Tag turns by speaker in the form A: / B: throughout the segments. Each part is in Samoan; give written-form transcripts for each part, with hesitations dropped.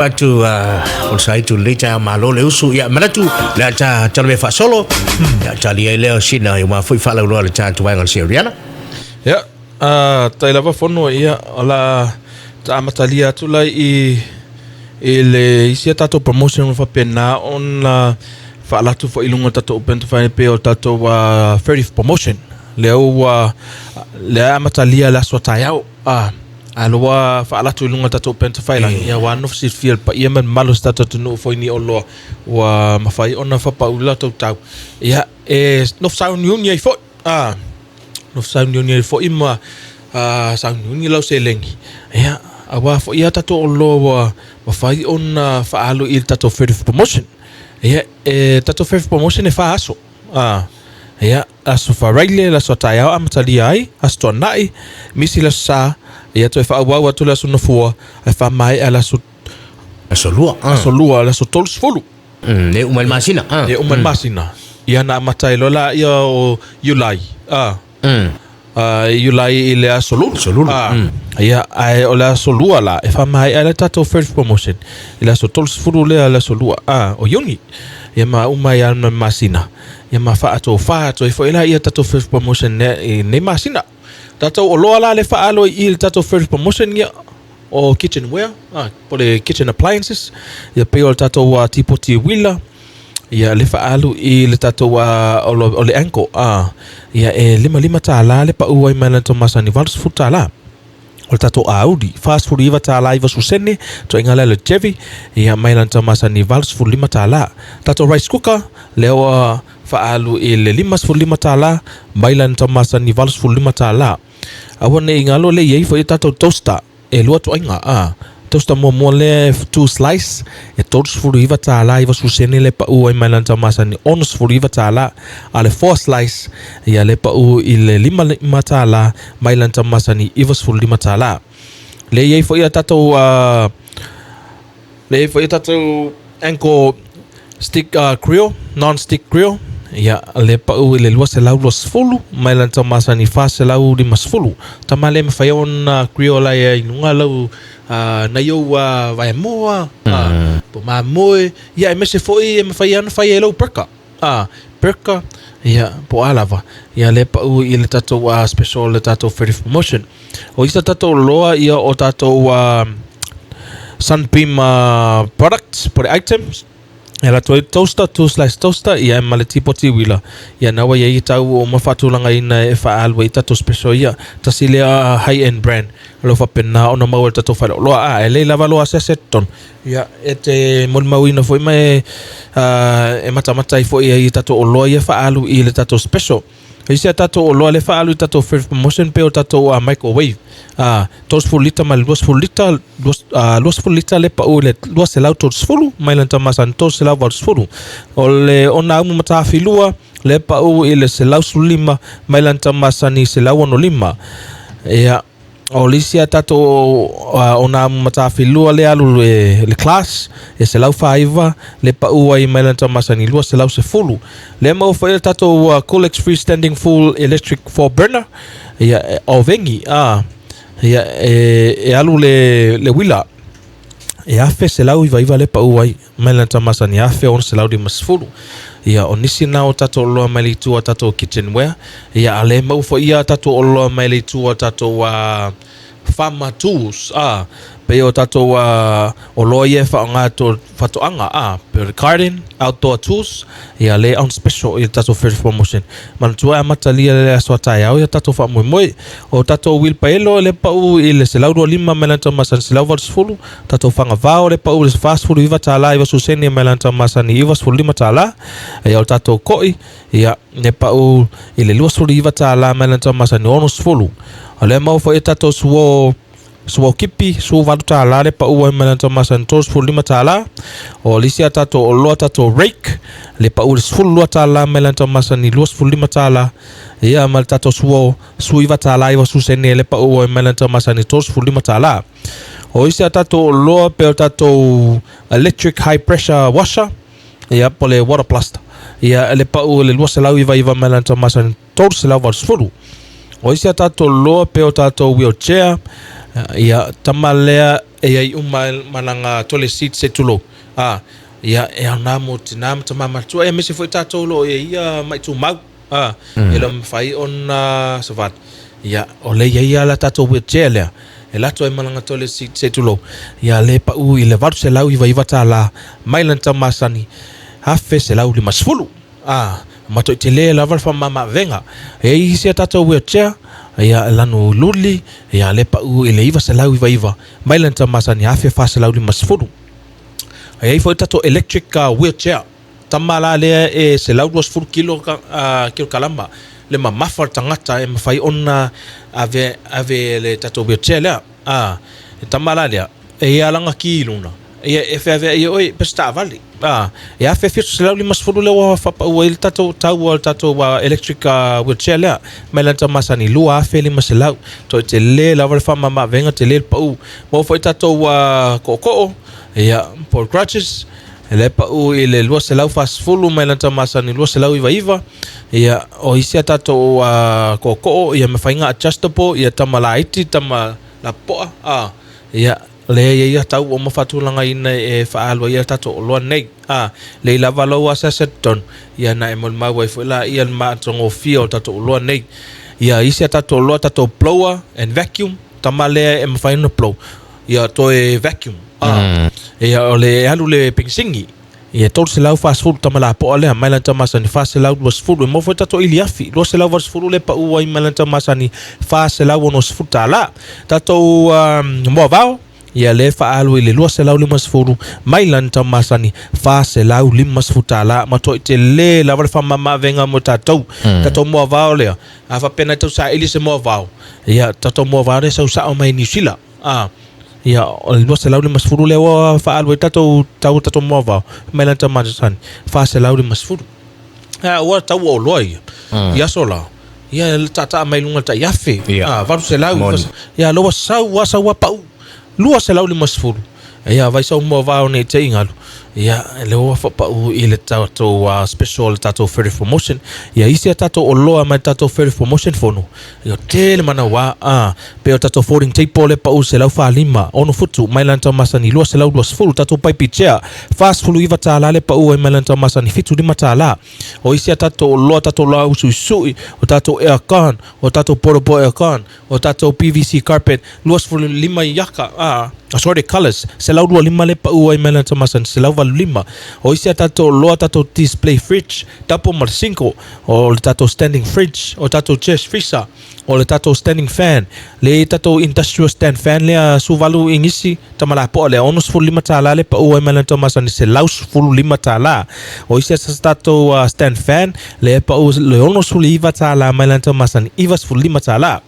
A: Atu o sa itu lei taeao malo le usu ia manatu le a ta talomea faasolo ia tali ai lea o sina i ma foi faalauloa le tatou vaega o le Seriana.
B: Ia, tai lava fono ia o la ta amatalia atu la i i le isi a tatou promotion ua faapena ona faaalu atu foi i luga o le tatou upega tafailagi pei o le tatou 30th promotion lea ua lea e amatalia le aso a taeao. A lea ua faaalu atu i luga o le tatou upega tafailagi, ia ua nofo silafia e le paia ma le mamalu o si tatou atunuu foi ni oloa ua mafai ona faapau le latou tau. Ia, e nofo sauniuni ai foi, a, nofo sauniuni ai foi ma sauniuni lau seleni, ia, aua foi a tatou oloa ua mafai ona faaalu i le tatou 30th promotion. Ia, e tatou 30th promotion e fa aso. A, ia, Aso Faraile, le aso a taeao amatalia ai, Aso Toanai, misi le Aso Sa, ia toe faaauau atu le Aso Nofua, ae faamaea le Aso
A: Aso Lua,
B: Aso Lua, le aso 30.
A: E uma i le masina.
B: E uma i le masina. Ia na amata ai loa laia o Iulai, a. Iulai i le aso Lulu.
A: Aso Lulu.
B: Ia, ae o le aso Lua la, e faamaea ai le tatou first promotion i le aso 30 lea le aso Lua, o Iuni. Ia ma uma ai lava ma le masina. Ia ma faatofa atu ai foi laia tatou first promotion lea i lenei masina. Tatou oloa la le faalo i i le tatou first promotion ia o kitchenware, po o le kitchen appliances, ia pei o le tatou tipoti uila, Ia le faaalu i le tatou o le ankle a ia e $55 le pau ai mai lana masani $80. O le tatou auli $49 90 sene ituaiga lea le Chevy ia mai lana masani $85. Tatou rice cooker lea ua faaalu i le $55 mai lana masani $85. Aua ne i galo le i ai foi tatou toaster E lua ituaiga, a. Toaster muamua lea e two slice, e $39 90 sene le pau ai mai lana tau masani $69, a le four slice, ia le pau i le $55 mai lana tau masani $95. Lea i ai foi a tatou Lea foi tatou ankle stick grill, non stick grill. Ia, le pau i le 220 mai lana tau masani 450. Tama le mafai ona grill la ia i luga lau nai ou vaemoa, po mamoe. Ia, aemaise foi e mafai ona fai ai lau burger. Burger, ia, po o a lava. Ia, le pau i le tatou special le tatou 30 promotion. O isi a tatou oloa ia o tatou Sunbeam products po o le items e alu atu ai toaster, two slice toaster ia ma le tipoti uila. Ia na ua i ai tau ua uma faatulagaina e faaalu ai tatou special ia. Tasi lea high end brand o lo o faapena ona maua e le tatou faleoloa. A e lelei lava lou asiasi atu totonu ia e te molimauina foi ma e e matamata ai foi i tatou oloa ia faaalu i le tatou special. O isi a tatou oloa lea e faaalu i tatou fridge promotion pei o tatou microwave 30 lita mai le 20 lita, 20 lita lea e pau i le 230 mai le masani 380. O le onaumu matafilua lea e pau i le 115 mai le masani 165. Ia O le isi a tatou onaumu matafilua lea alu i le class e 149 le pau ai mai lana masani 210. Lea maua foi le tatou Colex freestanding full electric four burner ia oveni a ia e alu le uila e 1199 le pau ai mai lana masani 1650. Ia o nisi na o tatou oloa mai le itu a tatou kitchenware. Ia a lea maua foi ia tatou oloa mai le itu a tatou farmer tools a pei o tatou oloa ia e faaaoga to faatoaga a pei o le garden outdoor tools ia lea on special i le tatou first promotion. Manatua e amatalia le aso a taeao ia tatou faamoemoe. O tatou wheelbarrow lea pau i le 125 mai lana masani 180. Tatou fagavao le pau i le $49 90 sene mai lana masani $95. Ia o le tatou koi, ia le pau i le $29 mai lana masani $60. O lea maua foi e tatou suo suo kipi, $18 le pau ai mai lana masani $35. O le isi a tatou oloa tatou rake, le pau i le $12 mai lana masani $25. Ia ma le tatou suo $19 90 sene le pau ai mai lana masani $35. O isi a tatou oloa pei o tatou electric high pressure washer, ia po o le water blaster. Ia le pau i le 299 mai lana masani 380. O isi a tatou oloa pei o tatou wheelchair, ia tama lea e i ai uma ma lana toilet seat se i tulou, a, ia, e aoga mo tina ma tama matutua, aemaise foi tatou o lo o i ai ia ma'i tumau, a, e le o mafai ona savali. Ia, o lea e i ai lava le tatou wheelchair lea, e alu atu ai ma lana toilet seat se i tulou, ia lea e pau i le $899 mai lana tau masani $1,150. A, matuai tele lava le faamamaavega. E i ai isi a tatou wheelchair, ia e lanu luli, ia lea e pau i le $999 mai lana tau masani $1,450. E i ai foi tatou electric wheelchair, tama la lea e 120 kilo kilokalama le mamafa o le tagata e mafai ona ave ave le tatou wheelchair lea. A, le tama la lea, e i ai lana ki i luna, ia e feaveai e oe pe se taavale. A, e $1,750 lea ua faapau ai le tatou tau o le tatou electric wheelchair lea, mai lana tau masani $2,500. Toe tele lava le faamamaavega, tele le pau. Maua foi tatou tootoo, ia, po o crutches, lea e pau i le 240 mai lana tau masani 299. Ia, o isi a tatou tootoo, ia mafai ona adjustable, ia tama laiti, tama lapopoa, a, ia, lea e i ai ia tau ua uma faatulagaina e faaalu ai a tatou oloa nei. A, lei lava lou asiasi atu totonu, ia na e molimau ai foi laia le matagofie o tatou oloa nei. Ia, isi a tatou oloa, tatou blower and vacuum, tama lea e mafai ona blow, ia toe vacuum. A, ia o le alu le penisini, ia 340 tama lapoa lea, mai lana tau masani 420. E maua foi tatou ili afi, 280 lea pau ai mai lana tau masani $460. Tatou moavao, ia lea faaalu i le 250 mai lana tau masani $450. Matuai tele lava le faamamaavega mo tatou. Tatou moavao lea, a faapea na tau saili se moavao, ia tatou moavao lea sau sao mai Niu Sila. A, ia, o le 250 lea ua faaalu ai tatou tau o tatou moavao, mai lana tau masani 450. A ua tau ua oloa ia i aso la, ia e taataa mai luga o le tai afe, a, 800,
A: Moni.
B: ia lea ua sau a sau a pau 250. Ia vai sau moavao nei te i galu, ia lea ua faapau i le tatou special le tatou Fairy Promotion. Ia isi a tatou oloa mai le tatou Fairy Promotion fono, Ia tele manawa a pe o tatou folding table le pau 145 ono futu mai lana tau masani 220 tatou paipi chair 49 tala le pau ai mai lana tau masani 75 tala o isi a tatou oloa tatou laau suisui o tatou aircon o tatou portable aircon o tatou PVC carpet 25 iaka a assorted colours 125 le pau ai mai lana tau masani 185 o isi a tatou oloa tatou display fridge double ma le single o le tatou standing fridge, o tatou chest freezer, o le tatou standing fan, le tatou industrial stand fan lea 18 inisi tama lapoa lea $65 le pau ai mai lana tau masani $115. O isi asa tatou stand fan lea pau le $69 mai lana tau masani $95.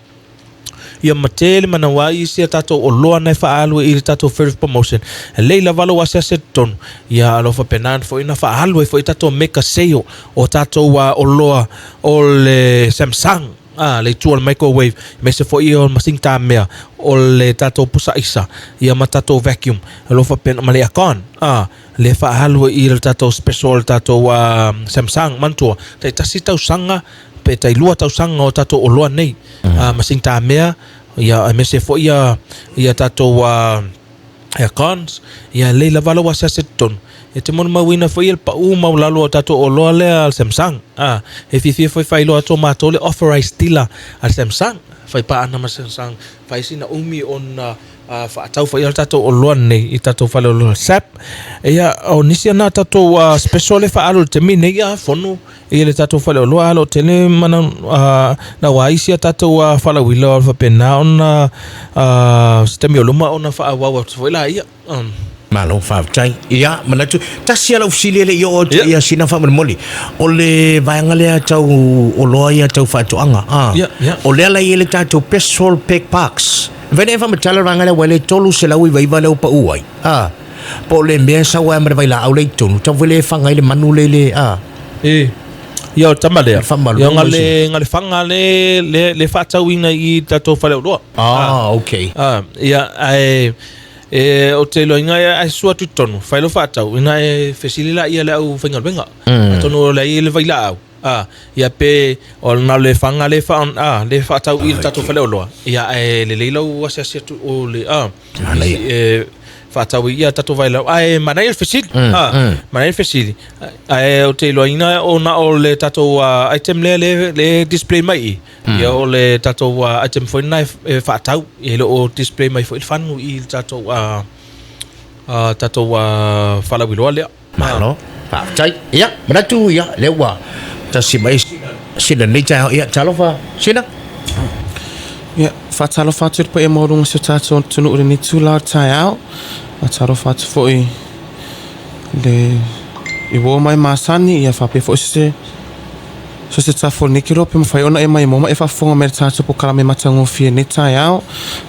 B: Ia ma tele manawa ai isi a tatou oloa na e faaalu ai i le tatou Fairy Promotion. E lei lava lou asiasi atu totonu, ia o lo o faapena ona foi ona faaalu ai foi tatou mega sale o tatou oloa o le Samsung, le itu o le microwave, aemaise foi o le masini tamea o le tatou pusa aisa, ia ma tatou vacuum, o lo o faapena ma le aircon, lea e faaalu ai i le tatou special o le tatou Samsung. Manatua, taitasi tausaga pe tai lua tausaga o tatou oloa nei, masini tamea, ia aemaise foi ia ia tatou aircons, ia lei lava lou asiasi i totonu. E te molimauina foi le pau maualalo o tatou oloa lea a le Samsung. E fiafia foi faailoa atu o matou le authorized dealer a le Samsung. Fai paana ma Samsung, fai sina umi ona faatau foi le tatou oloa nei i tatou fale oloa SAP. Ia, o nisi na tatou special le faaalu i le taimi nei, ia, fono i le tatou fale oloa alo tele mana na ua isi a tatou falauila o faapena ona se taimi o luma ona faaauau atu foi laia.
A: Malo faafetai. Ia, manatu, tasi lava lau fesili e le i oo atu ia sina faamolemole. O le vaega lea tau oloa ia tau faatoaga, a, o lea la e i ai le tatou Pestrol Pack Parks. E mafai ona e faamatala le vaega lea aua e le 399 lea ua pau ai, a. Po o le mea e sau ai ma le vailaau lea i totonu, tau foi lea e faga ai le manu lea i le, a.
B: E, ia o le tama lea, ia na le, na le faga le, le, le faatauina i tatou faleoloa.
A: Ah, okay.
B: Ah, ia, ae, e, ou te iloa ina e sua atu i totonu, fai lou faatau, ina e fesili laia i le aufaigaluega. Atonu o lea e i ai le vailaau. A, ia pe o na o le faga lea fa, a, lea e faatau i le tatou faleoloa, ia ae lelei lau asiasi atu o le, a,
A: Manaia.
B: e faatau i ia tatou vailaau. Ae manaia le fesili, a, manaia le fesili. Ae ou te iloaina o na o le tatou item lea lea lea e display mai i, ia o le tatou item foi lena e faatau, e le o display mai foi le fanu i le tatou tatou faalauiloa lea.
A: Malo, faafetai. Ia, manatu, ia, lea ua tasi mai Sina lenei taeao. Ia, talofa, Sina.
C: Ia, faatalofa atu i le paia maualuga o si o tatou atunuu i lenei itula o le taeao. Faatalofa atu foi i le i uo mai masani, ia faapea foi se So se tafa o lenei keloa pe mafai ona e mai moa ma e faafofoga mai i le tatou polokalame matagofie i lenei taeao.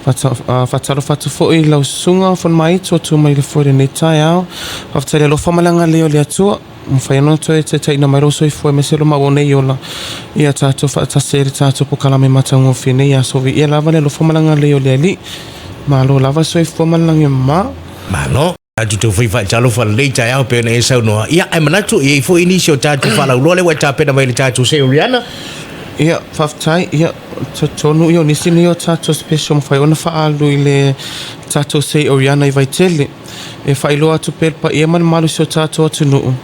C: Faatalofa atu foi i lau susuga Fonomaaitu o tu mai i le foe i lenei taeao. Faafetai i le alofa ma le agalelei o le Atua ua mafai ona toe taitaiina mai lou soifua aemaise lo maua nei ola ia tatou faatasi ai i le tatou polokalame matagofie i lenei aso. Viia lava le alofa ma le agalelei o le Alii. Malo lava le soifua ma le lagi e mama.
A: Malo. Tatou fai faatalofa lelei taeao pei ona e saunoa. Ia, ae manatu e i ai foi nisi o tatou faalauiloa lea ua e tapena mai i le tatou Sei Oriana.
C: Ia, faafetai. Ia, talitonu ia o nisi nei o tatou special mafai ona faaalu i le tatou Sei Oriana i Vaitele. E faailoa atu pea i le paia ma le mamalu o si o tatou atunuu,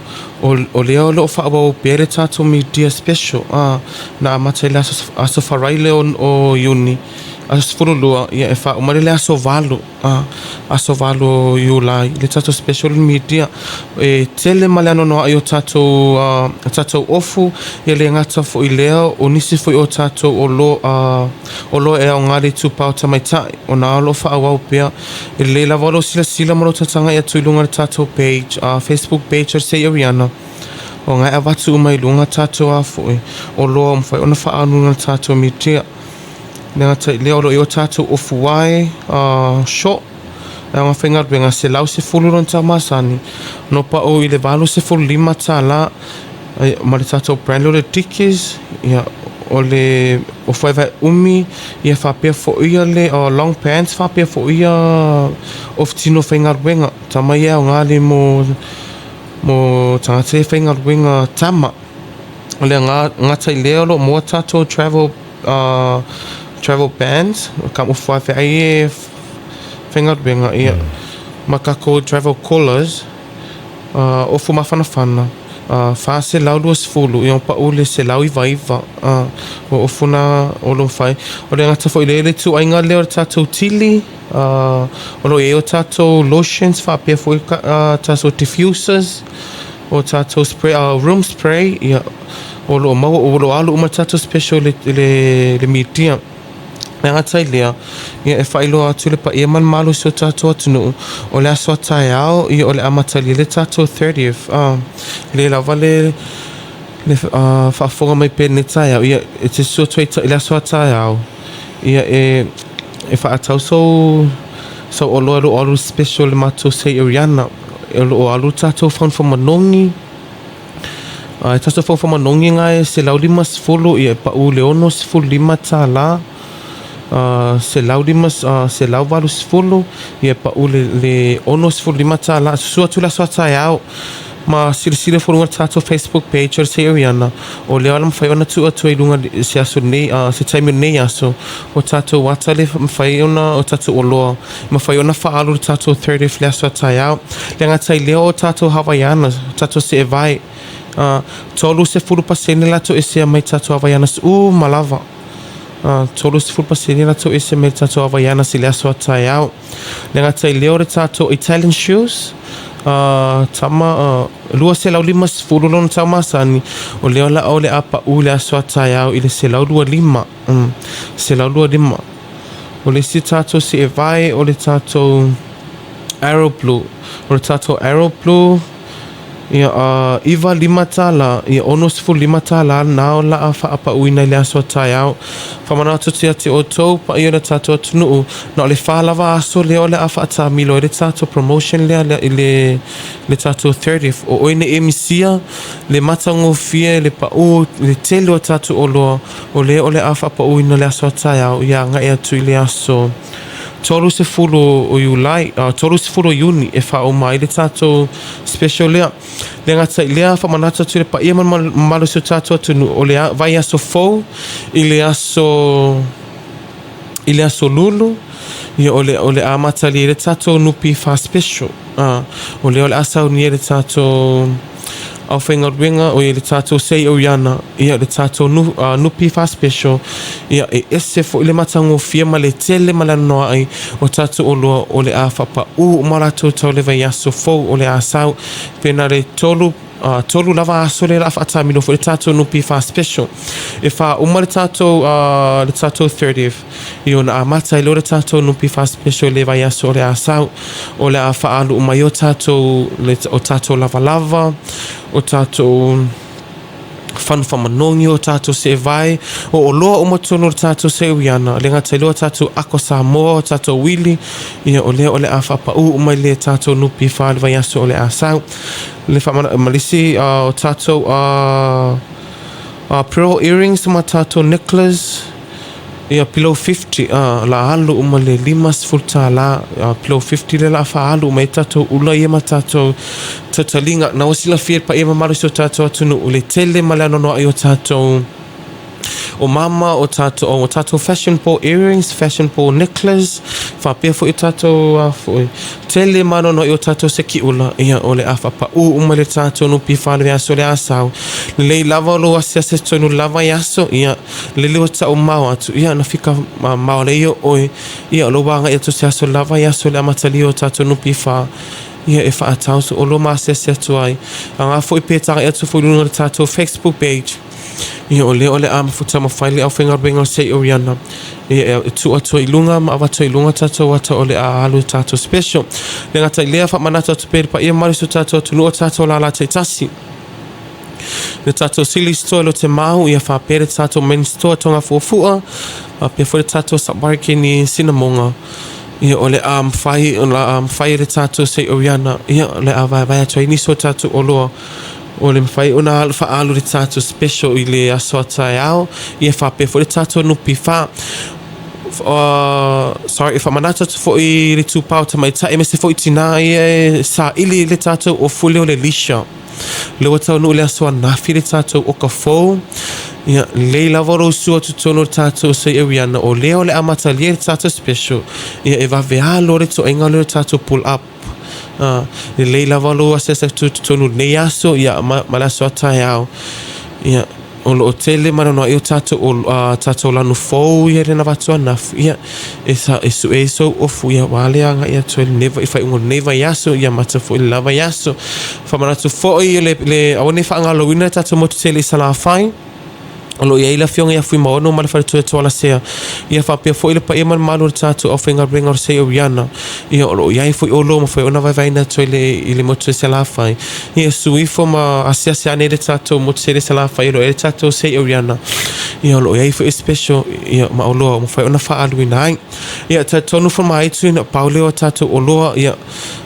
C: o, o lea o lo o faaauau pea le tatou media special, a, na amata i le aso, aso Faraile o, o Iuni, aso 12, ia e faauma ai le aso 8. A, aso 8 o Iulai, le tatou special media, e tele ma le anoanoai o tatou, uh, tatou ofu, e le gata foi lea, o nisi foi o tatou olo, uh, oloa e aoga le itupa o tamaitai, ona o lo o faaauau pea. E lelei lava lou silasila ma lou tataga'i atu i luga o le tatou page, uh, Facebook page a le Sei Ariana, o na e avatu uma i luga tatou a foi, oloa o mafai ona faaaluina le tatou media. Le gata i lea, o lo o i ai o tatou ofuae, short, e aoga faigaluega 110 lona tau masani, no pau i le $85 ma le tatou brand lea o le Dickies, ia, o le ofuae vae umi, ia faapea foi ia le long pants faapea foi ia ofu tino faigaluega. Tama ia e aoga le mo mo tagata ia faigaluega tama. O le gata i lea o lo o maua tatou travel travel bands, ka ofu faifeai e faigaluega, ia, ma tatou travel collars, ofu mafanafana, 420, ia pau le 199, o ofu na o lo o fai. O le gata foi lea, le ituaiga lea o le tatou tili, o lo o i ai o tatou lotions faapea foi tatou diffusers, O tatou spray, room spray, ia, o lo o maua, o lo o alu uma le tatou special i le, le, le media. E gata i lea, ia, e faailoa atu le paia ma le mamalu o si o tatou atunuu, o le aso a taeao, ia, o le amatalia le tatou 30th, a, le lava le, le faafofoga mai pea i lenei taeao, ia, e te susu atu ai i le aso a taeao, ia, e, e faatau sou, sou oloa e lo o alu special i le matou Sei Ariana. O lo o alu tatou phone manogi, a e tatou phone manogi na e 150 ia e pau i le $65, a 105 180 ia e pau i le $65. Susu atu le aso a taeao ma silasila ifo i luga o le tatou Facebook page o le Sei Ariana, o lea o le a mafai ona tuu atu ai i luga i se aso nei, se taimi o lenei aso, o tatou ata lea e mafai ona, o tatou oloa Mafai ona faaalu le tatou 30th le aso a taeao. Le gata i lea o tatou Havaianas, tatou seevae, 30% latou esea mai tatou Havaianas uma lava. 30% latou esea mai tatou Havaianas i le aso a taeao. Le gata i lea o le tatou Italian shoes, tama, 250 lona tau masani, o lea o le a pau i le aso a taeao i le 125. 125. O le isi tatou seevae o le tatou Arrow Blue. O le tatou Arrow Blue, ia, $95, ia $65 na o le a faapauina i le aso a taeao. Faamanatu atu ia te outou paia o le tatou atunuu, na o le fa lava aso lea o le a faatamilo ai le tatou promotion lea i le, le tatou 30th. O oe nei e misia le matagofie, le pau, le tele o tatou oloa, O lea o le a faapauina le aso a taeao ia agai atu i le aso 30 o Iulai, 30 o Iuni e faauma ai le tatou special lea. Le gata i lea, faamanatu atu i le paia ma le mamalu o si o tatou atunuu, o le vaiaso fou i le aso i le aso Lulu, ia o le o le amatalia ai le tatou NPF special. A, o lea o le a saunia e le tatou aufaigaluega, o ia le tatou Sei Oriana, ia le tatou nu, uh, NPF special, ia e ese foi le matagofie ma le tele ma le anoanoai o tatou oloa o le a faapaū uma latou tau le vaiaso fou o le a sau, pe na le tolu Uh, tolu lava aso lea la faatamilo foi le tatou NPF special. E faauma le tatou, uh, le tatou 30th, i ona amata ai loa le tatou NPF special i le vaiaso o le a sau. O le a faaalu uma ai o tatou, le, o tatou lavalava, o tatou fanu faamanogi, o tatou seevae, o oloa uma tonu o le tatou seuiana, le gata i lea o tatou ako Samoa, o tatou uili, ia o lea o le a faapaū uma i le tatou NPF i le vaiaso o le a sau. Le faamana, ma le isi o tatou pearl earrings ma tatou necklace, ia below 50, la alu uma le $50, below 50 lea la faaalu uma ai tatou ula ia ma tatou tautaliga. Na ua silafia e le paia mamalu o si o tatou atunuu le tele ma le anoanoai o tatou o mama, o tatou, o tatou fashion po earrings, fashion po necklace, faapea foi o tatou a foi tele ma anoanoai o tatou sekiula, ia o le a faapaū uma le tatou NPF i le aso o le a sau. Lelei lava o lou asiasi atu tonu lava i aso, ia lele ua tau mao atu, ia na fika mao lea ia oe, ia o lou agai atu se aso lava i aso le amatalia o tatou NPF, ia e faatau so olo ma asiasi atu ai. Aga foi pe tagai atu foi i luga o le tatou Facebook page, Ia, o lea o le a taumafai le aufaigaluega o Sei Oriana ia e tuu atu ai i luga ma avatu ai i luga tatou ata o le a alu i tatou special. Le gata i lea, faamanatu atu pea i le paia mamalu o si o tatou atunuu o tatou lālā taitasi. Le tatou Silly Store i Lotemau, ia faapea le tatou Main Store i Togafuafua, faapea foi le tatou Sub-Market i Sinamoga. Ia, o le a mafai, o le a mafai e le tatou Sei Oriana, ia, o le a vaevae atu ai nisi o tatou oloa O le mafai ona alu faaalu le tatou special i le aso a taeao, ia faapea foi le tatou NPF. Uh, sorry, e faamanatu atu foi i le itupa o tamaitai aemaise foi tinā ia e saili i le tatou ofu lea o le Lisha. Lea ua taunuu le aso ananafi le tatou oka fou. Ia, lelei lava lou sua totonu o le tatou Sei Ariana, o lea o le amatalia le tatou special. Ia, e vave alo le toaiga lea o le tatou pull up. Ā, lelei lava lou asiasi atu i totonu i lenei aso, ia, ma, ma le aso a taeao. Ia, o lo o tele ma nonoaʻi o tatou, o, a, tatou lanu fou ia i lena vatu anafu, ia, e, sa, e suʻe ai sou ofu, ia, ua le agaʻi atu ai lenei, i faaiuga o lenei vaiaso, ia, mata foi i le la vaiaso. Faamanatu foi, le, le, aua ne i faagaloina le tatou motu tele i Salafai. O lo o i ai le Afioga ia Fuimaono ma le Faletua e Toalasea, ia faapea foi le paia ma le mamalu o le tatou aufaigaluega o le Sei Oriana. Ia o lo o i ai foi oloa mafai ona vaevaeina atu ai le, i le motu e Salafai. Ia susu ifo ma asiasi ane i le tatou motu tele Salafai o lo o i ai le tatou Sei Oriana. Ia o lo o i ai foi special ia ma oloa o mafai ona faaaluina ai. Ia talitonu foi ma aitu ina pau lea o tatou oloa ia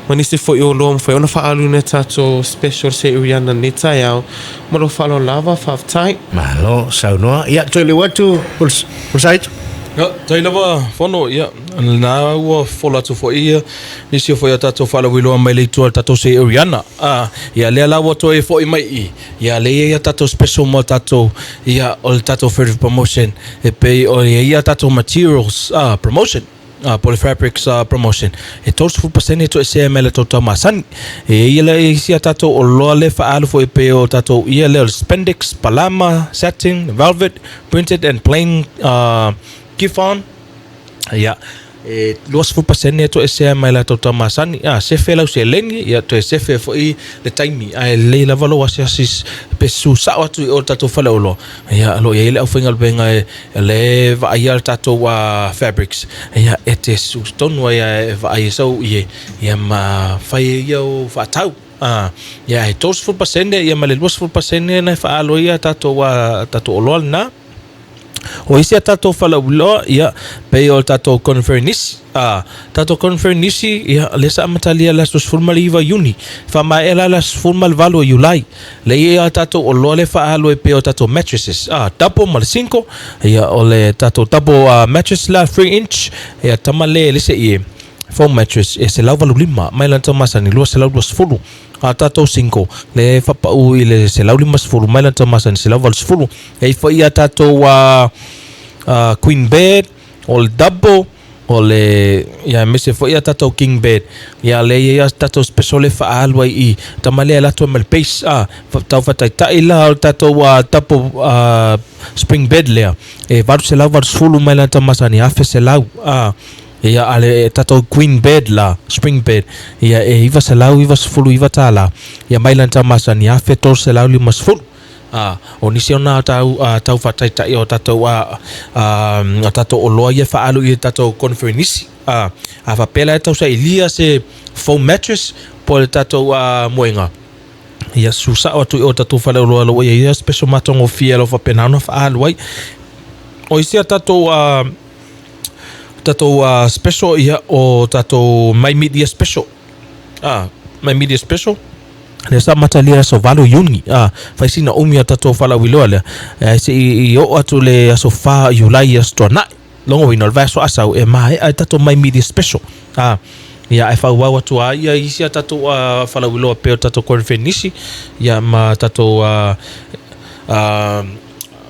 C: ma nisi foi o oloa mafai ona faaaluina i le tatou special Sei Oriana i lenei taeao. Ma lou faaaloalo lava, faafetai.
A: Malo saunoa. Ia, toe leu atu, Pulsait.
B: Ia, tai lava Fono, ia, na ua fola atu foi ia nisi o foi a tatou faalauiloa mai le itu a le tatou Sei Ariana. Ah, ia lea la ua toe foi mai i, ia lea ia tatou special mo tatou, ia o le tatou further promotion, e pei o ia ia tatou materials ah, promotion. Ah, po o le fabrics ah, promotion e 30% e toesea mai le tou tau masani. E i ai ia le isi a tatou oloa lea faaalu foi pei o tatou ia lea o le spandex, palama, satin, velvet, printed and plain ah, chiffon. Ia, e 20% e toesea mai le tou tau masani. Ah, sefe lau seleni, ia toe sefe foi le taimi. Ae lelei lava lou asiasi pe susu sao atu i o i le tatou faleoloa. Ia, o lo o i ai le aufaigaluega e O lea e vaaia le tatou fabrics, ia e te susu tonu ai e vaai e sau ie, ia ma fai ai ia o faatau. Ia e 30% ia ma le 20% na e faaalu ai ia tatou tatou oloa lena. O isi a tatou falauiloa, ia, pei o le tatou conference, a, tatou conference, ia, lea sa amatalia i le aso 19 Iuni, faamaea la le aso 18 o Iulai. Lea e i ai a tatou oloa lea e faaalu ai pei o tatou mattresses, a, double ma le single, ia, o le tatou double mattress la 3 inch, ia, tama le le se i e, foam mattress e 185 mai lana tau masani 220. A tatou single, le faapau i le 150 mai lana tau masani 180. E i foi a tatou queen bed, o le double, o le, ia aemaise foi a tatou king bed. Ia lea e i ai a tatou special e faaalu ai i tama lea e alu atu ai ma le base, a, tau faataitai la o le tatou double spring bed lea, e 880 mai lana tau masani 1100, a. Ia, a le tatou queen bed la, spring bed, ia e $999, ia mai lana tau masani 1350. A, o nisi ona tau, a, tau faataitai o tatou, a, a, a tatou oloa ia e faaalu i le tatou conferenisi. A, a faapea la e tau sailia se foam mattress po o le tatou, a, moega, ia susao atu i o tatou faleoloa o lo o i ai ia special matagofie o lo o faapena ona faaalu ai. O isi a tatou, a, tatou special ia o tatou My Media Special. Ah, My Media Special. Lea sa amatalia aso 8 Iuni. Ah, fai sina umi o tatou falauiloa lea. Eh, se i, i oo atu le aso 4 Iulai i aso Tuanai. Logo uiga o le vaiaso asau e maea ai tatou My Media Special. Ah, ia ae faaauau atu lava ia isi a tatou uh, falauiloa pei o tatou Current Nisi ia ma tatou uh, uh,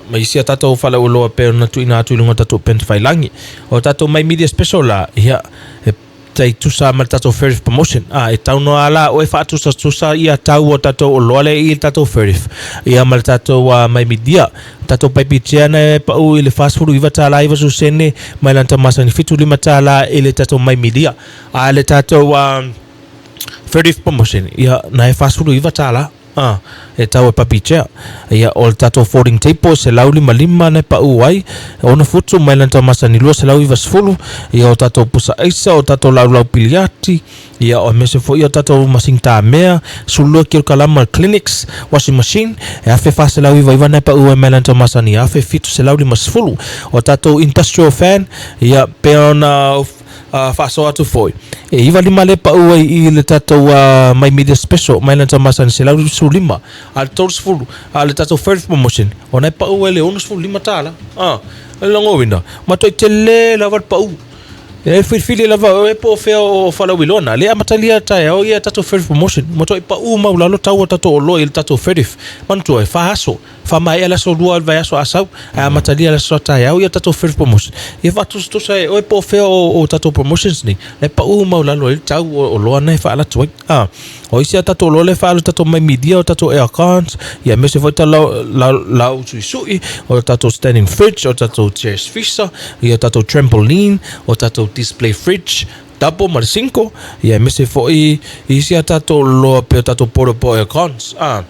B: ma isi a tatou falauiloa pei ona tuuina atu i luga o tatou upega tafailagi. O tatou My Media Special la, ia, e tai tusa ma le tatou Ferif Promotion. A, e tau noa la oe faatusatusa ia tau o tatou oloa lea i le tatou Ferif, ia ma le tatou uh, My Media. Tatou paipi tea na e pau i le $49 90 sene mai lana tau masani $75 i le tatou My Media. A le tatou uh, Ferif Promotion, ia, na e $49. A, e tau e papi tea. Ia, o le tatou folding table e 155 na e pau ai, 6 futu mai lana tau masani 290, ia o tatou pusa aisa, o tatou laulau piliati, ia o aemaise foi o tatou masini tamea, 12 kilokalama o le Kleenex, washing machine, e 1499 na e pau ai mai lana tau masani 1750. O tatou industrial fan, ia, pei ona faasoa atu foi. E 95 lea pau ai i le tatou My Media Special mai lana tau masani 125, a le 30 a le tatou first promotion ona e pau ai le $65. A, e lagouina, matuai tele lava le pau. E filifili lava oe po o fea o falauiloa na le amatalia taeao ia tatou first promotion. Matuai pau maualalo tau o tatou oloa i le tatou first. Manatua e 4 aso. Faamaea le aso lua o le vaiaso a sau, ae amatalia le aso taeao ia tatou first promotion. Ia faatusatusa e oe po o fea o, o tatou promotions nei, le pau maualalo ai le tau o oloa na e faalatu ai. A, o isi a tatou oloa lea e faaalu tatou mai media, o tatou aircons, ia aemaise foi ta lau, lau, lau suisui, o tatou standing fridge, o tatou chairs freezer, ia tatou trampoline, o tatou display fridge, double ma le single, ia aemaise foi isi a tatou oloa pei o tatou portable aircons. A,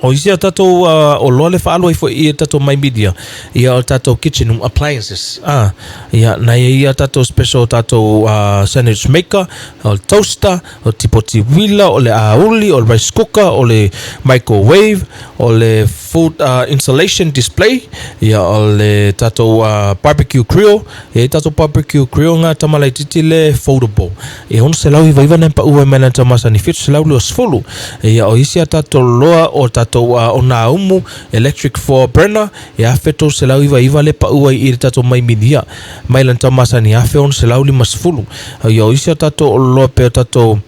B: O isi a tatou uh, oloa le faaalu ai foi i tatou My Media, ia o tatou kitchen appliances. Ah, ia na ia ia tatou special tatou uh, sandwich maker, o le toaster, o le tipoti uila, o le auli, o le rice cooker, o le microwave, o le food uh, insulation display, ia o le tatou uh, barbecue grill, E ai tatou barbecue grill nga tama laititi le foldable. E 699 nai pau ai mai lana tau masani 720. Ia o isi a tatou loa o tatou uh, o nā umu electric four burner e 1399 le pau ai i le tatou mai milia mai lana tau masani 1650. Ia o isi a tatou loa pe o tatou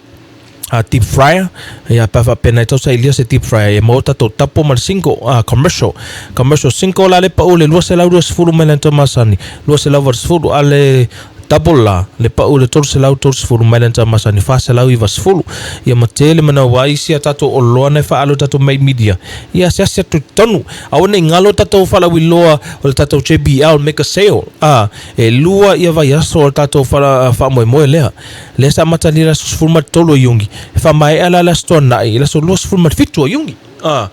B: a deep fryer ia pa faapena e tau sailia se deep fryer e maua tatou tapo ma le single a commercial commercial single la le pau le 220 mai le tau masani 280 a le double la le pau le 330 mai le tau masani 490 ia ma tele manawa ai isi a tatou oloa na e faaalu tatou mai media ia asiasi atu i totonu aua nei galo tatou faalauiloa o le tatou JBL mega sale a e lua ia vaiaso o le tatou faamoemoe lea Lea sa amatalia i le aso 13 o Iuni, e faamaea la le Aso Toonai i le aso 27 o Iuni. A,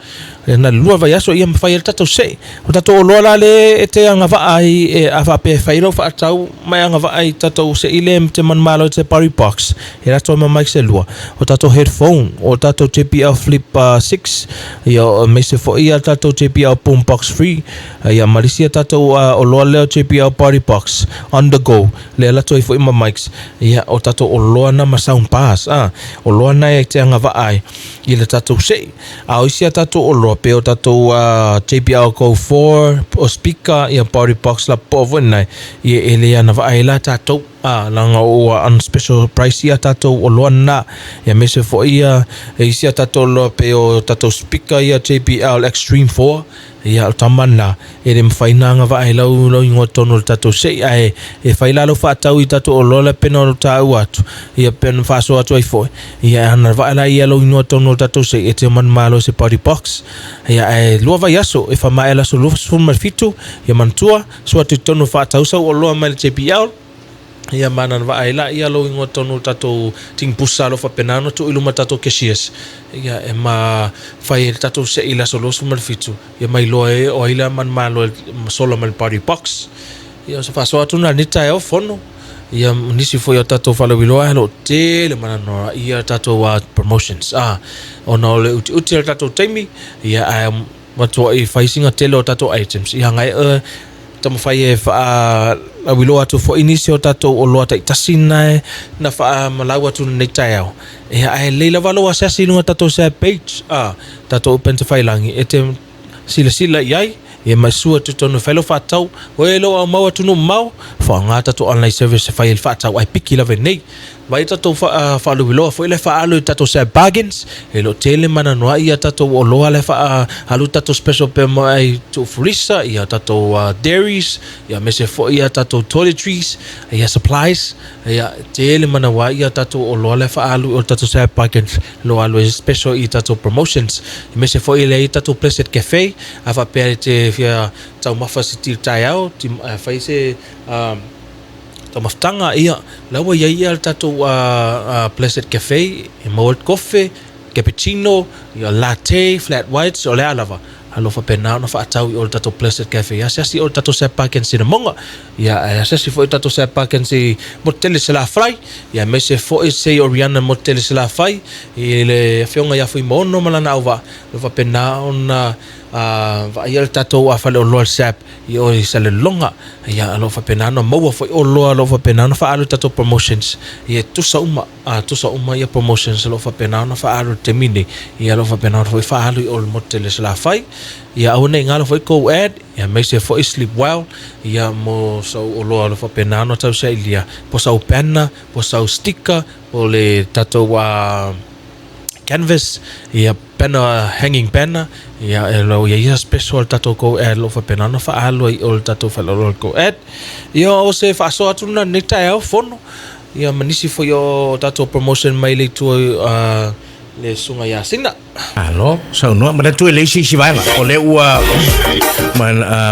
B: na le lua vaiaso ia mafai ai le tatou se'i. O tatou oloa la le e te agavaa ai e a faapea e fai lou faatau ma e agavaa i tatou se'i le te manumalo i te party box, e latou ma mic se lua. O tatou headphone, o tatou JBL Flip 6, ia aemaise foi ia tatou JBL Boom Box 3, ia ma le isi a tatou oloa lea o JBL Party Box on the go, lea latou ai foi ma mics. Ia o tatou oloa na ma sound bars, a, oloa na e te agavaa ai i le tatou se'i. A o isi a tatou oloa pei o tatou JBL Go 4, o speaker, ia party box la poa foi nai, ia e le agavaa ai la tatou, a, leaga ua on special price ia tatou oloa na. Ia aemaise foi ia isi a tatou oloa pei o tatou speaker ia JBL Extreme 4, Ia, o tama na, e le mafai na agavaa ai lau, lau ingoa tonu o le tatou se'i, ae e fai la lau faatau i tatou oloa la pena o tāua atu, ia pena faasoa atu ai foi, ia e agavaa la ia lou ingoa tonu o le tatou se'i e te manumalo i se party box. Ia, ae lua vaiaso, e faamaea le aso 27, ia manatua, sua atu i totonu faatau sau oloa mai le JBL, Ia ma na vaai la ia lou ingoa tonu o tatou tini pusa alo faapena ona tuu i luma tatou cashiers ia e ma fai ai le tatou se'i i le aso 27 ia ma iloa ai o ai le manumalo e sola mai le party box. Ia o se faasoa atu lena i lenei taeao fono ia ma nisi foi o tatou faalauiloa ae o lo o tele mananoa ia tatou promotions ona o le utiuti o le tatou taimi ia ae Matuai fai sina tele o tatou items i hanga e taumafai e faalauiloa atu foi nisi o tatou oloa taitasi na na faamalau atu lenei taeao. Ia ae lelei lava lou asiasi i luga o tatou share page a tatou upena tafailagi e te silasila i ai ia ma sua atu totonu e fai lau faatau. O e lou aumau atunuu mamao, faaaoga tatou online service e fai ai le faatau ae piki lava i nei. Vai tatou faalauiloa foi lea faaalu i tatou Sab Bargains, e le o tele mananoai ia tatou oloa lea faaalu tatou special pea mo ai tuu furisa, ia tatou dairies, ia aemaise foi ia tatou toiletries, ia supplies, ia tele manauai ia tatou oloa lea faaalu i o tatou Sab Bargains, lo alu ai special i tatou promotions. Aemaise foi lea i tatou Blessed Cafe, a faapea e te fia taumafa se ti taeao, fai se Taumafataga, ia, la ua i ai ia le tatou Blessed Cafe, e maua ai le kofe, cappuccino, ia latte, flat whites, o le a lava. O lo o faapena ona faatau i o le tatou Blessed Cafe. Asiasi i o le tatou Sap Parkins i Namoga, ia, ae asiasi foi i le tatou Sap Parkins i Motutele Salafai, ia, aemaise foi Sei Oriana Motutele Salafai, i le afioga ia Fuimaono ma lana auvaa, o lo o faapena ona vaaia le tatou faleoloa le Sap i o i Salelologa. Ia, o lo o faapena ona maua foi oloa o lo o faapena ona faaalu i tatou promotions. Ia, e tusa uma, a, tusa uma ia promotions o lo o faapena ona faaalu i le taimi nei. Ia, o lo o faapena ona foi faaalu i o i le motu tele o Salafai. Ia, aua ne i galo foi kou ad, ia, aemaise foi sleep well, ia, mo sau oloa o lo o faapena ona tausailia, po sau banner, po sau sticker, po le tatou, a, canvas, ia banner, hanging banner, ia e lo ia ia special le tatou go ad lo faapena ona faaalu ai o le tatou faleoloa le go ad. Ia o se faasoa atu lena lenei taeao fono, ia ma nisi foi o tatou promotion mai le itu a le Susuga ia Sina.
A: Malo, saunoa, manatu e leai se isi vaega, o lea ua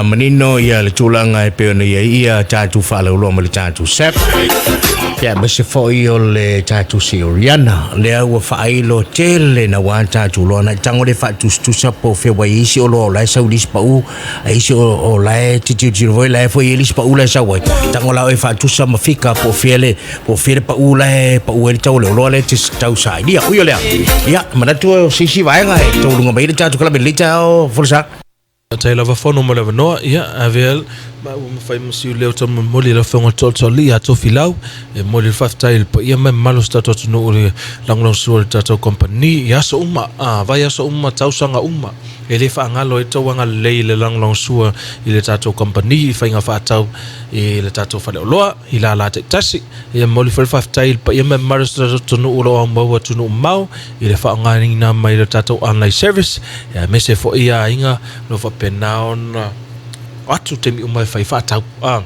A: manino ia le tulaga e pei ona i ai ia tatou faalauiloa ma le tatou SAP, ia aemaise foi o le tatou Seoriana, lea ua faailo tele naua tatou loa nai tago le faatusatusa po o fea ua i ai isi oloa o la e sau i le isi pau, a isi o la e tilotilo foi la e foi i ai le isi pau la e sau ai. Tago la oe faatusa ma fika po o fea le, po o fea le pau la e pau ai le tau o le oloa lea e te tau sailia. Ui o lea, ia, manatu o se isi vaega e taualuga mai ai le tatou kalame i lenei taeao, Folasa.
B: Faafetai lava Fono mo le avanoa. Ia, avea ma ua mafai ma siu leo tau momoli i le Afioga i le Toalitoalii ia Tofilau. E momoli le faafetai i le paia ma le mamalu o si tatou atunuu i le lagolagosua i le tatou kamupani i aso uma, a, vaiaso uma, tausaga uma. E le faagalo ai le tau agalelei i le lagolagosua i le tatou kamupani i faiga faatau i le tatou faleoloa i lala taitasi. E momoli foi le faafetai i le paia ma le mamalu o si tatou atunuu o lo o aumau atunuu mamao i le faaaogaina mai le tatou online service, aemaise foi aiga o lo o faapena ona atu taimi uma e fai faatau a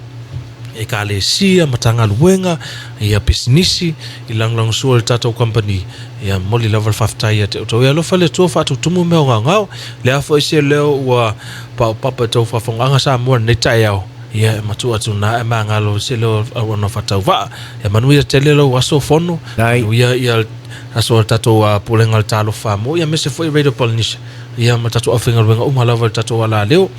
B: Ekalesia, Matagaluega, ia pisinisi i lagolagosua i le tatou kamupani. Ia momoli lava le faafetai ia te outou. Ia alofa le Atua faatutumu mea o gaogao. Le a foi se leo ua paopapa i tou faafofogaaga Samoa i lenei taeao. Ia, e matua atu na e magalo se leo auauna faatauvaa. Ia manuia tele lou aso fono. Manuia ia aso o le tatou Pulega o le Talofa mo ia aemaise foi Radio Polynesia. Ia ma tatou aufaigaluega uma lava i le tatou alaleo.